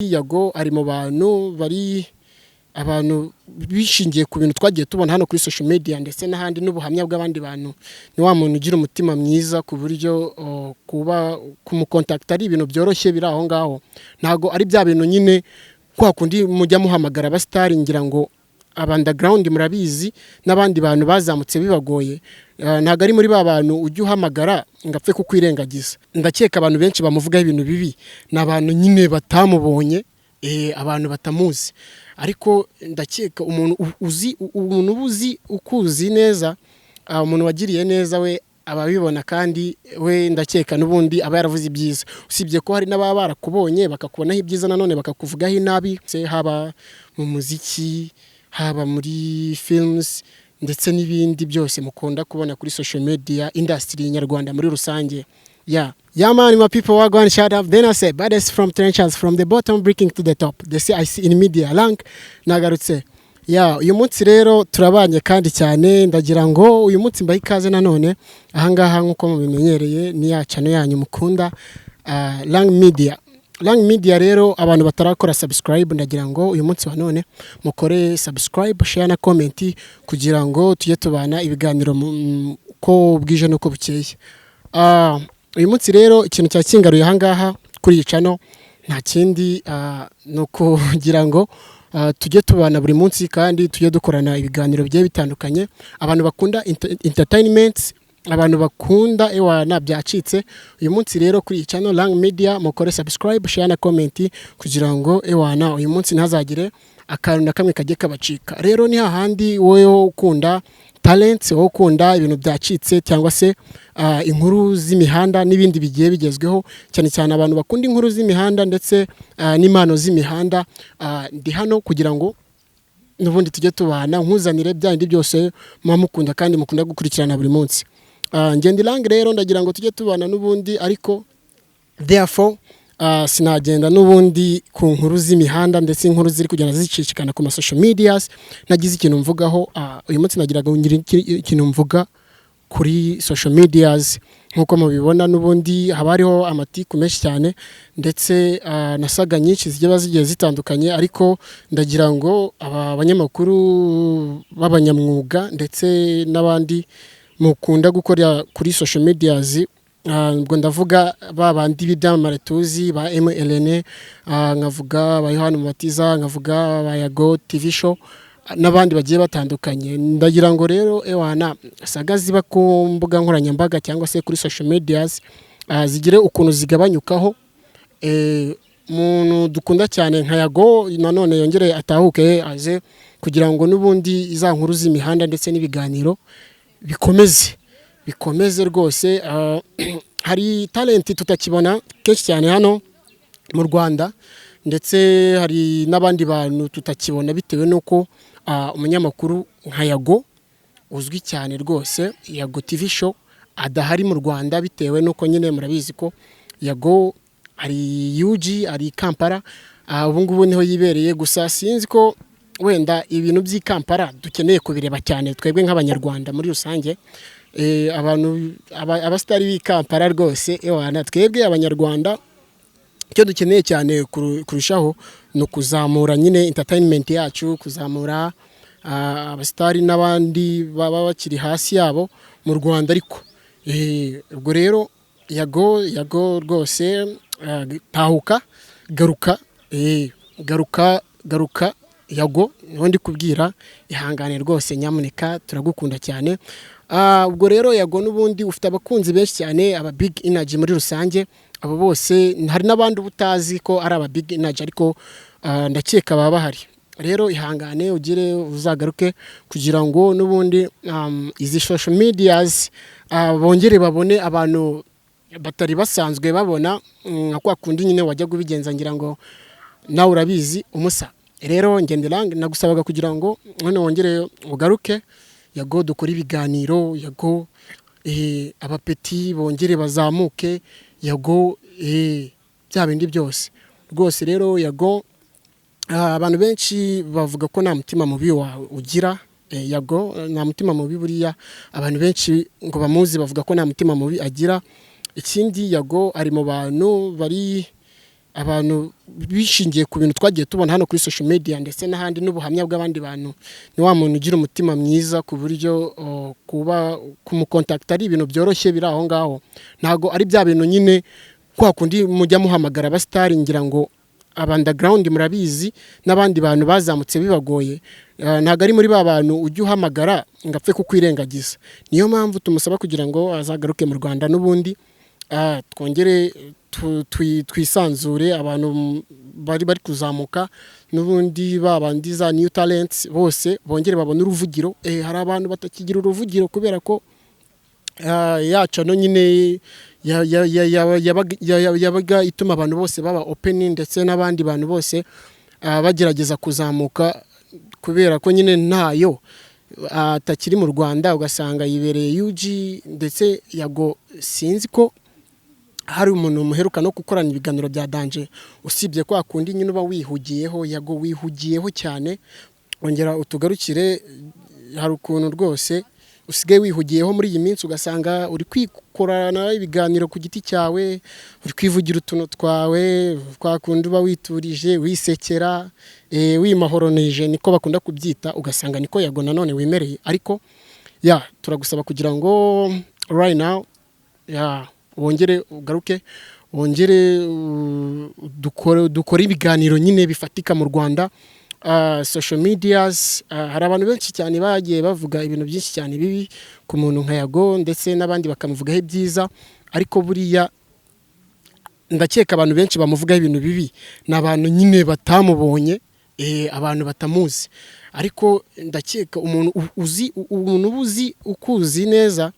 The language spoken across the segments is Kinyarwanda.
Yago ari mu bantu bari abantu bishingiye ku bintu twagiye tubona hano kuri social media ndetse n'ahandi n'ubuhamya bw'abandi bantu. Ni wa muntu ugira umutima mwiza ku buryo kuba kumukontakita ari ibintu byoroshye biri aho ngaho. Ntabwo ari bya bintu nyine kwa kundi mujya muhamagara abasitari, ngira ngo aba underground murabizi n'abandi bantu bazamutse bibagoye. Ntabwo ari muri ba bantu ujya uhamagara ngo apfe kukwirengagiza. Ndakeka abantu benshi bamuvugaho ibintu bibi ni abantu nyine batamubonye, abantu batamuzi. Ariko ndakeka umuntu uzi, umuntu uba uzi ukuzi neza, umuntu wagiriye neza we aba abibona, kandi we ndakeka n'ubundi aba yaravuze ibyiza, usibye ko hari n'ababa barakubonye bakakubonaho ibyiza nanone bakakuvugaho inabi. Se haba mu muziki, haba muri films ndetse n'ibindi byose mukunda kubona kuri social media, industry nyarwanda muri rusange. Yeah, man, my people, wagwan, shout out. Then I say, baddest from trenches, from the bottom breaking to the top. They say I see in media rank, nagarutse. Yeah, uyu munsi rero turabanye kandi cyane. Ndagira ngo uyu munsi mbahe ikaze nanone ahangaha nk'uko mubimenyereye, ni ya channel yanyu mukunda, Lang Media. Lang Media rero, abantu batarakora subscribe, ndagira ngo uyu munsi wa none mukore subscribe, share na comment kugira ngo tujye tubana ibiganiro uko bwije n'uko bukeye. Uyu munsi rero ikintu cya kingaruye ahangaha kuri iyi channel nta kindi, ni ukugira ngo tujye tubana buri munsi kandi tujye dukorana ibiganiro bigiye bitandukanye. Abantu bakunda entertainment, abantu bakunda ewana byacitse, uyu munsi rero kuri iyi channel Lang Media mukore subscribe, share na comment kugira ngo ewana uyu munsi ntazagire akantu na kamwe kajye kabacika. Rero ni hahandi wowe ukunda talents, wowe ukunda ibintu byacitse cyangwa se inkuru z'imihanda n'ibindi bigiye bigezweho, cyane cyane abantu bakunda inkuru z'imihanda ndetse n'impano z'imihanda, ndi hano kugira ngo n'ubundi tujye tubana, nkuzanire bya bindi byose muba mukunda kandi mukunda gukurikirana buri munsi. Ngenda irangi rero, ndagira ngo tujye tubana n'ubundi. Ariko therefore sinagenda n'ubundi ku nkuru z'imihanda ndetse inkuru ziri kugenda zicicikana ku ma social medias nagize ikintu mvugaho. Uyu munsi nagiraga ngo ngire ikintu mvuga kuri social medias. Nk'uko mubibona n'ubundi haba hariho amatiku menshi cyane ndetse na saga nyinshi zigiye zigiye zitandukanye. Ariko ndagira ngo aba banyamakuru b'abanyamwuga ndetse n'abandi mukunda gukora kuri social medias, ubwo ndavuga ba bandi b'ibyamamare tuzi ba MLN, nkavuga ba Yohani Mubatiza, nkavuga ba Yago TV Show n'abandi bagiye batandukanye, ndagira ngo rero ewana saga ziba ku mbuga nkoranyambaga cyangwa se kuri social medias zigire ukuntu zigabanyukaho. Umuntu dukunda cyane nka Yago nanone yongere atahuke aze kugira ngo n'ubundi za nkuru z'imihanda ndetse n'ibiganiro bikomeze bikomeze rwose. Hari talent tutakibona kenshi cyane hano mu Rwanda, ndetse hari n'abandi bantu tutakibona bitewe n'uko umunyamakuru nka Yago uzwi cyane rwose, Yago TV Show, adahari mu Rwanda bitewe n'uko nyine murabizi ko Yago ari UG, ari Kampala, ubu ngubu niho yibereye. Gusa sinzi ko wenda ibintu by'i Kampala dukeneye kubireba cyane twebwe nk'Abanyarwanda muri rusange. Abantu abasitari b'i Kampala rwose, ewana twebwe Abanyarwanda icyo dukeneye cyane kurushaho ni ukuzamura nyine entertainment yacu, kuzamura abasitari n'abandi baba bakiri hasi yabo mu Rwanda. Ariko ubwo rero Yago, Yago rwose, tahuka, garuka, garuka, garuka Yago, niho ndi kubwira, ihangane rwose nyamuneka, turagukunda cyane. Ubwo rero Yago n'ubundi ufite abakunzi benshi cyane, aba big energy muri rusange, abo bose, hari n'abandi uba utazi ko ari aba big energy, ariko ndakeka baba bahari. Rero ihangane ugire uzagaruke kugira ngo n'ubundi izi social medias bongere babone abantu batari basanzwe babona, nka kwa kundi nyine wajyaga ubigenza, ngira ngo nawe urabizi umusa. Rero ngendera nagusabaga kugira ngo none wongere ugaruke Yago, dukore ibiganiro Yago, abapeti bongere bazamuke Yago, bya bindi byose rwose. Rero Yago, abantu benshi bavuga ko nta mutima mubi wawe ugira. Yago nta mutima mubi, buriya abantu benshi ngo bamuzi bavuga ko nta mutima mubi agira. Ikindi, Yago ari mu bantu bari Abantu bishingiye ku bintu twagiye tubona hano kuri social media ndetse n'ahandi n'ubuhamya bw'abandi bantu, ni wa muntu ugira umutima mwiza ku buryo kuba kumukontakita ari ibintu byoroshye biri aho ngaho. Ntabwo ari bya bintu nyine kwa kundi mujya muhamagara abasitari. Ngira ngo aba underground murabizi n'abandi bantu bazamutse bibagoye. Ntabwo ari muri ba bantu ujya uhamagara ngo apfe kukwirengagiza. Niyo mpamvu tumusaba kugira ngo azagaruke mu Rwanda n'ubundi twongere twisanzure. Abantu bari kuzamuka n'ubundi, ba bandi za new talents bose bongere babone uruvugiro. Hari abantu batakigira uruvugiro kubera ko ya channel nyine yabaga ituma abantu bose baba open, ndetse n'abandi bantu bose bagerageza kuzamuka, kubera ko nyine ntayo atakiri mu Rwanda, ugasanga yibereye UG. Ndetse Yago sinzi ko hari umuntu muheruka no gukorana ibiganiro bya danger, usibye kwa kundi nyine uba wihugiyeho. Yago, wihugiyeho cyane, ongera utugarukire. Hari ukuntu rwose usigaye wihugiyeho muri iyi minsi, ugasanga uri kwikorana ibiganiro ku giti cyawe, uri kwivugira utuntu twawe, kwa kundi uba witurije, wisekera, wimahoroneje, niko bakunda kubyita. Ugasanga niko Yago nanone wimereye. Ariko ya turagusaba kugira ngo right now ya wongere ugaruke, wongere dukore ibiganiro nyine bifatika mu Rwanda. Social medias, hari abantu benshi cyane bagiye bavuga ibintu byinshi cyane bibi ku muntu nka Yago, ndetse n'abandi bakamuvugaho ibyiza. Ariko buriya ndakeka abantu benshi bamuvugaho ibintu bibi ni abantu nyine batamubonye, abantu batamuzi. Ariko ndakeka umuntu uzi, umuntu uba uzi, ukuzi neza,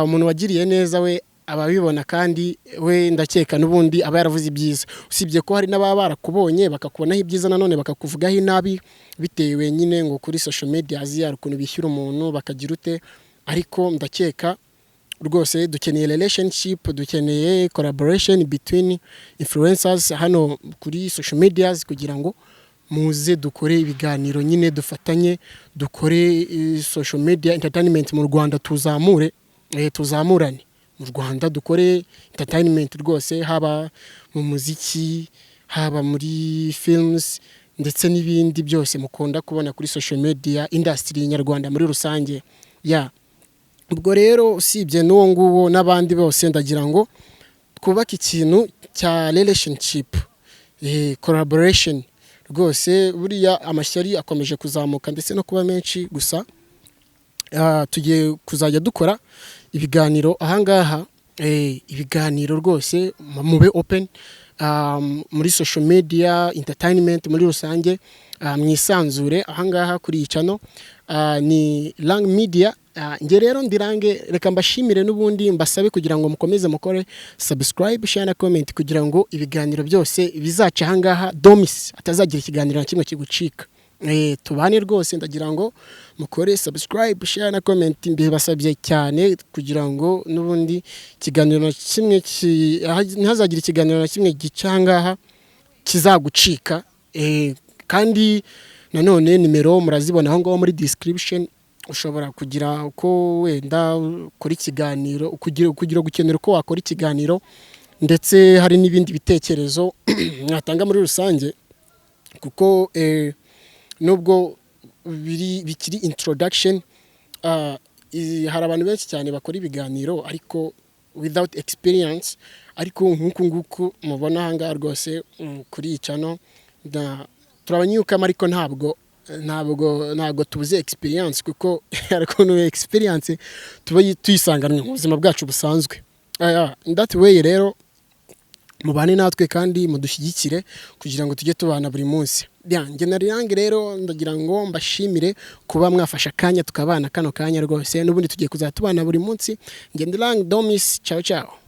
umuntu wagiriye neza, we aba abibona, kandi we ndakeka n'ubundi aba yaravuze ibyiza, usibye ko hari n'ababa barakubonye bakakubonaho ibyiza nanone bakakuvugaho inabi, bitewe nyine ngo kuri social media hari ukuntu bishyura umuntu bakagira ute. Ariko ndakeka rwose dukeneye relationship, dukeneye collaboration between influencers hano kuri social medias, kugira ngo muze dukore ibiganiro nyine, dufatanye dukore social media entertainment mu Rwanda, tuzamure, tuzamurane mu Rwanda, dukore entertainment rwose, haba mu muziki, haba muri films, ndetse n'ibindi byose mukunda kubona kuri social media industry nyarwanda muri rusange. Ya ubwo rero, usibye n'uwo nguwo n'abandi bose, ndagira ngo twubake ikintu cya relationship, collaboration rwose. Buriya amashyari akomeje kuzamuka ndetse no kuba menshi. Gusa tugiye kuzajya dukora ibiganiro ahangaha, ibiganiro rwose mube open muri social media entertainment muri rusange, mwisanzure ahangaha kuri iyi channel ni Lang Media. Njye rero ndirange, reka mbashimire n'ubundi mbasabe kugira ngo mukomeze mukore subscribe, share na comment, kugira ngo ibiganiro byose bizaca ahangaha domis atazagira ikiganiro na kimwe kigucika. Tubane rwose. Ndagira ngo mukore subscribe, share na comment, mbibasabye cyane, kugira ngo n'ubundi ikiganiro na kimwe ntihazagire ikiganiro na kimwe gica ahangaha kizagucika. Kandi nanone nimero murazibona aho ngaho muri description. Ushobora kugira uko wenda ukora ikiganiro, kugira gukenera uko wakora ikiganiro, ndetse hari n'ibindi bitekerezo mwatanga muri rusange, kuko nubwo bikiri introduction, hari abantu benshi cyane bakora ibiganiro ariko without experience. Ariko nk'uku nguku mubona aha ngaha rwose, kuri iyi channel turabanyukamo, ariko ntabwo tubuze experience, kuko hari ukuntu experience tuba tuyisanganwe mu buzima bwacu busanzwe. In that way rero, mubane natwe kandi mudushyigikire kugira ngo tujye tubana buri munsi. Njye na Rirange rero ndagira ngo mbashimire kuba mwafashe akanya tukabana kano kanya rwose. N'ubundi tugiye kuzajya tubana buri munsi. Njye ndi Range Domis. Ciao ciao.